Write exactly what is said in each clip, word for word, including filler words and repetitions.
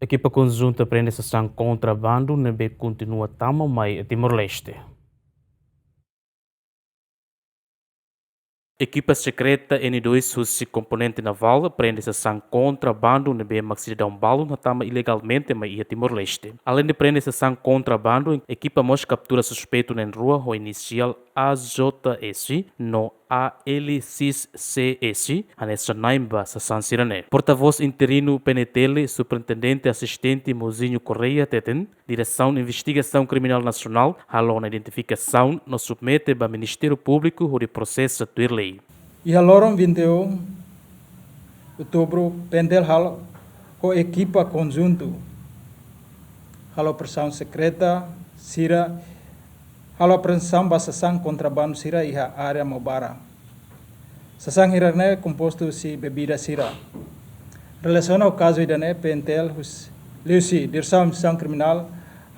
Ekipa konjunta prende sasán kontrabandu ne'ebé kontinua tama mai Timor-Leste. Ekipa sekreta N dois husi komponente navál prende sasán kontrabandu ne'ebé mak sidadaun balun hatama ilegalmente mai iha Timor-Leste. Aleinde prende sasán kontrabandu, ekipa mós kaptura suspeitu na'in-rua ho inisiál A J S no A L X C S, hanesan na'in ba sasán sira-ne'e. Portavós interinu P N T L, Superintendente Asistente Mozinho Correia hateten, Diresaun Investigasaun Kriminál Nasionál halo ona identifikasaun no submete ba Ministériu Públiku hodi prosesa tuir lei. Iha loron vinte e um outubru, P N T L halo ho ekipa konjuntu halo operasaun sekreta sira, halo apreensaun ba sasán kontrabandu sira iha área Maubara. Sasán hirak-ne'e kompostu husi bebida sira. Relasiona ho kazu ida-ne'e, P N T L hus-, liuhusi Diresaun Investigasaun Kriminál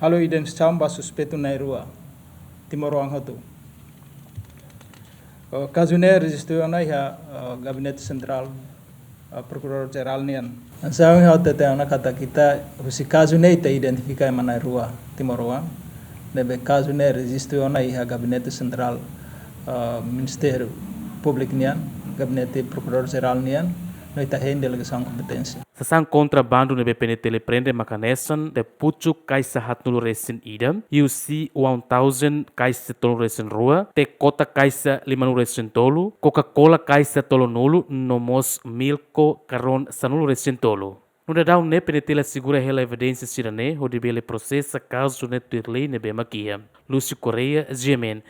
halo identifikasaun ba suspeitu na'in-rua, timoroan hotu. Eh, kazu ne'e rejistu ona iha, eh, Gabinete Sentrál, eh, Prokuradór Jerál nian. Hanesan ha'u hatete ona katak ita husi kazu ne'e ita identifika ema na'in-rua timoroan. Ne'ebé kazu ne'e rejistu ona iha Gabinete Sentrál, eh, Ministériu Públiku nian, Gabinete Prokuradór Jerál nian, no ita hein delegasaun kompeténsia. Sasán kontrabandu ne'ebé P N T L prende mak hanesan: teh pucuk kaixa haatnulu-resin-ida, U C one thousand kaixa tolunulu-resin-rua, teh kotak kaixa limanulu-resin-tolu, Coca-Cola kaixa tolunulu, no mós Milko karón sanulu-resin-tolu. No daudaun ne'e P N T L asegura hela evidénsia sira-ne'e hodi bele prosesa kazu ne'e tuir lei ne'ebé mak iha. Lúcio Correia, G M N.